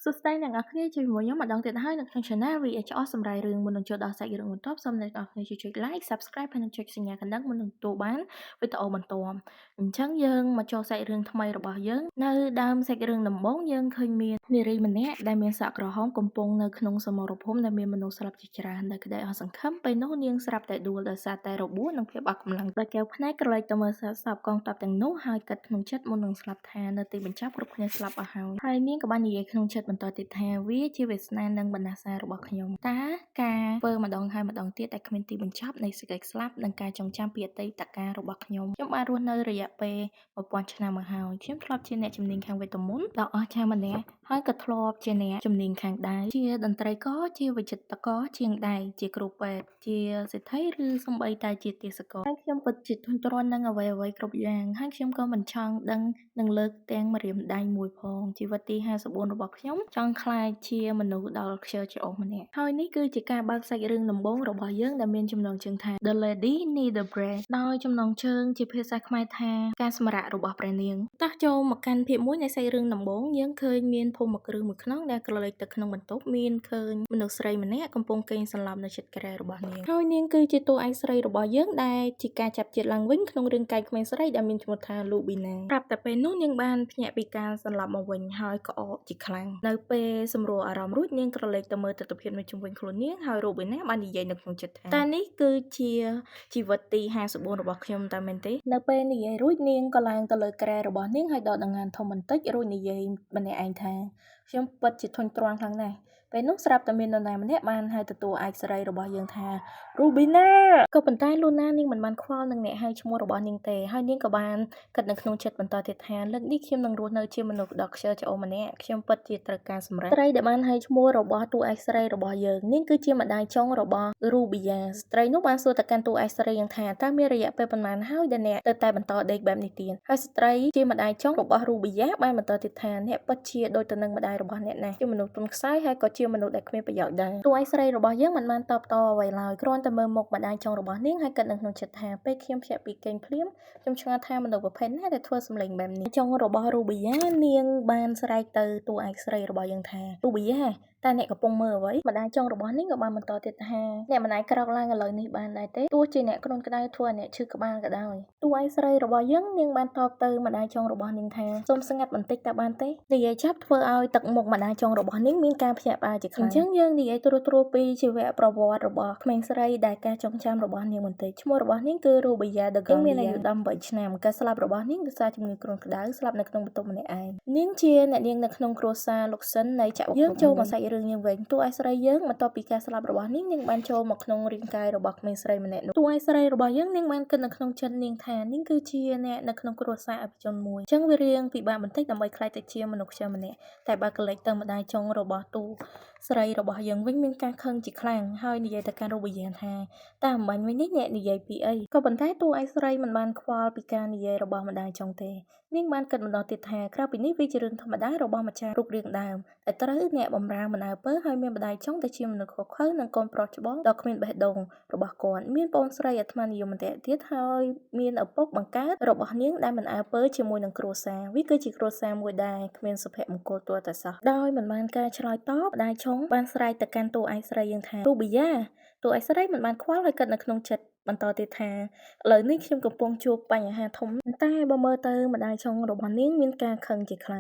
សួស្តីអ្នកនរគ្នាជាមួយខ្ញុំម្ដងទៀតហើយនៅក្នុង Channel VHR សម្រាប់រឿងមុននឹងចូលដល់សាច់រឿងបន្ទាប់សូមអ្នកនរគ្នាជួយចុច Like Subscribe ហើយនិងចុចសញ្ញាកណ្ដឹងមុននឹងទទួលបានវីដេអូបន្ទាប់អញ្ចឹងយើងមកចូលសាច់រឿងថ្មីរបស់យើងនៅដើមសាច់រឿងដំបូងយើងឃើញមាននារីម្នាក់ដែលមានសក់ក្រហមកំពុងនៅក្នុងសមរភូមិដែលមានមនុស្សស្លាប់ជាច្រើនដោយក្តីអស់សង្ឃឹមពេលនោះនាងស្រាប់តែដួលដោយសារតែរបួសនិងភាពអស់កម្លាំងដោយកែវភ្នែកក្រឡេកទៅមើលសាកសពកងទ័ពទាំងនោះហើយគិតក្នុងចិត្តមុននឹងស្លាប់ថានៅទីបញ្ចប់គ្រប់គ្នាស្លាប់អស់ហើយហើយនាងក៏បាននិយាយក្នុងចិត្តបន្តទៀតថាវាជាវាសនានិងបណ្ដាសារបស់ខ្ញុំតើការធ្វើម្ដងហើយម្ដងទៀតដែលគ្មានទីបញ្ចប់នៃសេចក្តីស្លាប់និងការចងចាំពីអតីតកាលរបស់ខ្ញុំខ្ញុំបានរស់នៅរយៈពេល1000ឆ្នាំមកហើយខ្ញុំធ្លាប់ជាអ្នកជំនាញខាងវេទមន្តដ៏អស្ចារ្យម្នាក់ហើយក៏ធ្លាប់ជាអ្នកជំនាញខាងដៃជាតន្ត្រីករជាវិចិត្រករជាងដៃជាគ្រូពេទ្យជាសេដ្ឋីឬសូម្បីតែជាទេសករហើយខ្ញុំពិតជាធុញទ្រាន់នឹងអ្វីៗគ្រប់យ៉ាងហើយខ្ញុំក៏មិនចង់ដឹងនឹងលើកទាំងម្រាមដៃមួយផងជីវិតទី54របស់ខ្ញុំចង់ក្លាយជាមនុស្សដ៏ខ្ជិលច្រអូសម្នាក់ហើយនេះគឺជាការបើកសាច់រឿងដំបូងរបស់យើងដែលមានចំណងជើងថា The Lady Need a Break ដោយចំណងជើងជាភាសាខ្មែរថាការសម្រាករបស់ព្រះនាងតោះចូលមកកាន់ភាគ1នៃសាច់រឿងដំបូងយើងឃើញមានភូមិគ្រឹះមួយខ្នងដែលក្រឡេកទៅក្នុងបន្ទប់មានឃើញមនុស្សស្រីម្នាក់កំពុងគេងសន្លប់នៅជិតគ្រែរបស់នាងហើយនាងគឺជាតួឯកស្រីរបស់យើងដែលជាការចាប់ជាតិឡើងវិញក្នុងរឿងកាយក្មេងស្រីដែលមានឈ្មោះថាលូប៊ីណាប្រាប់តែពេលនោះនាងបានភ្ញាក់ពីការសន្លប់មកវិញហើយក្អកជាខ្លាំងនៅពេលសម្រួលអារម្មណ៍រួចនាងក្រឡេកទៅមើលទិដ្ឋភាពនៅជុំវិញខ្លួននាងហើយរូប៊ីណាបាននិយាយនៅក្នុងចិត្តថាតើនេះគឺជាជីវិតទី54របស់ខ្ញុំតើមែនទេនៅពេលនិយាយរួចនាងក៏ឡើងទៅលើគ្រែរបស់នាងហើយដកដង្ហើមធំបន្តិចរួចនិយាយម្នាក់ឯងថាខ្ញុំពិតជាធុញទ្រាន់ខ្លាំងណាស់ពេលនោះស្រាប់តែមាននរណាម្នាក់បានហៅទទួលឯកស្រីរបស់យើងថារូប៊ីណាក៏ប៉ុន្តែលូណានាងមិនបានខ្វល់នឹងអ្នកហៅឈ្មោះរបស់នាងទេហើយនាងក៏បានគិតនៅក្នុងចិត្តបន្តទៀតថាលើកនេះខ្ញុំនឹងរស់នៅជាមនុស្សដ៏ខ្ជិលច្អូម្នាក់ខ្ញុំពិតជាត្រូវការសម្រាប់ស្រីដែលបានហៅឈ្មោះរបស់តួឯកស្រីរបស់យើងនាងគឺជាម្ដាយចុងរបស់រូប៊ីយ៉ាស្ត្រីនោះបានសួរទៅកាន់តួឯកស្រីយ៉ាងថាតើមានរយៈពេលប៉ុន្មានហើយដែលអ្នកទៅតែបន្តដេកបែបនេះទៀតហើយស្ត្រីជាម្ដាយចុងរបស់រូប៊ីយ៉ាបានបន្តទៀតថាអ្នកពិតជាដូចទៅនឹងម្ដាយរបស់អ្នកណាស់ជាមនុស្សទន់ខ្សោយហើយក៏ជាមនុស្សដែលគ្មានប្រយោជន៍ដែរតួឯកស្រីរបស់យើងមិនបានតបតអ្វីឡើយគ្រាន់តែមើលមុខម្ដាយចុងរបស់នាងហើយគិតនៅក្នុងចិត្តថាពេលខ្ញុំភ្ញាក់ពីគេងភ្លាមខ្ញុំឆ្ងល់ថាមនុស្សប្រភេទណាដែលធ្វើសម្លេងបែបនេះចុងរបស់រូប៊ីយ៉ានាងបានស្រែកទៅតួឯកស្រីរបស់យើងថារូប៊ីយ៉ាតើអ្នកកំពុងមើលអ្វីម្ដាយចុងរបស់នាងក៏បានបន្តទៀតថាអ្នកមិនអាចក្រោកឡើងឥឡូវនេះបានដែរទេទោះជាអ្នកគ្រុនក្តៅធ្វើឲ្យអ្នកឈឺក្បាលក៏ដោយតួឯកស្រីរបស់យើងនាងបានតបទៅម្ដាយចុងរបស់នាងថាសូមស្ងាត់បន្តិចតើបានទេនិយាយចាប់ធ្វើឲ្យទឹកមុខម្ដាយចុងរបស់នាងមានការភ្ញាក់ផ្អើលជាខ្លាំងអញ្ចឹងយើងនិយាយត្រួសត្រាសពីជីវប្រវត្តិរបស់ក្មេងស្រីដែលការចងចាំរបស់នាងបន្តិចឈ្មោះរបស់នាងគឺរូប៊ីយ៉ាដឺនាងមានអាយុ18ឆ្នាំការស្លាប់របស់នាងដោយសារជំងឺគ្រុនក្តៅស្លាប់នៅក្នុងបន្ទប់ម្នាក់ឯងនាងជាអ្នកនាងនៅក្នុងគ្រួសារលោកសិននៃចក្រយើងចូលមកសាច់រឿងយើងវិញតួឯកស្រីយើងបន្ទាប់ពីការស្លាប់របស់នាងនាងបានចូលមកក្នុងរាងកាយរបស់ក្មេងស្រីម្នាក់នោះតួឯកស្រីរបស់យើងនាងបានគិតនៅក្នុងចិត្តនាងថានាងគឺជាអ្នកនៅក្នុងគ្រួសារអភិជនមួយអញ្ចឹងវារៀងពិបាកបន្តិចដើម្បីក្លាយទៅជាមនុស្សខ្ជិលម្នាក់តែបើកលេចទៅម្ដាយចុងរបស់តួស្រីរបស់យើងវិញមានការខឹងជាខ្លាំងហើយនិយាយទៅកាន់រូបយានថាតើអំបញ្ញវិញនេះអ្នកនិយាយពីអីក៏ប៉ុន្តែតួឯកស្រីមិនបានខ្វល់ពីការនិយាយរបស់ម្ដាយចុងទេនាងបានគិតម្ដងទៀតថាក្រៅពីនេះវាជារឿងធម្មតារបស់ម្ចាស់រូបរាងដើមតែត្រូវអ្នកបំរើមិនអើពើហើយមានម្ដាយចុងទៅជាមនុស្សខុសខើនិងកូនប្រុសច្បងដ៏គ្មានបេះដូងរបស់គាត់មានប្អូនស្រីអាត្មានិយមម្នាក់ទៀតហើយមានឪពុកបង្កើតរបស់នាងដែលមិនអើពើជាមួយនឹងគ្រួសារវាគឺជាគ្រួសារមួយដែលគ្មានសុភមង្គលទាល់តែសោះដោយមិនបានការឆ្លើយតបម្ដាយចុងបានស្រែកទៅកាន់តួឯកស្រីយើងថារូប៊ីយ៉ាតួឯកស្រីមិនបានខ្វល់ហើយគិតនៅក្នុងចិត្តបន្តទៀតថាឥឡូវនេះខ្ញុំកំពុងជួបបញ្ហាធំតែបើមើលទៅម្ដាយចុងរបស់នាងមានការខឹងជាខ្លាំង។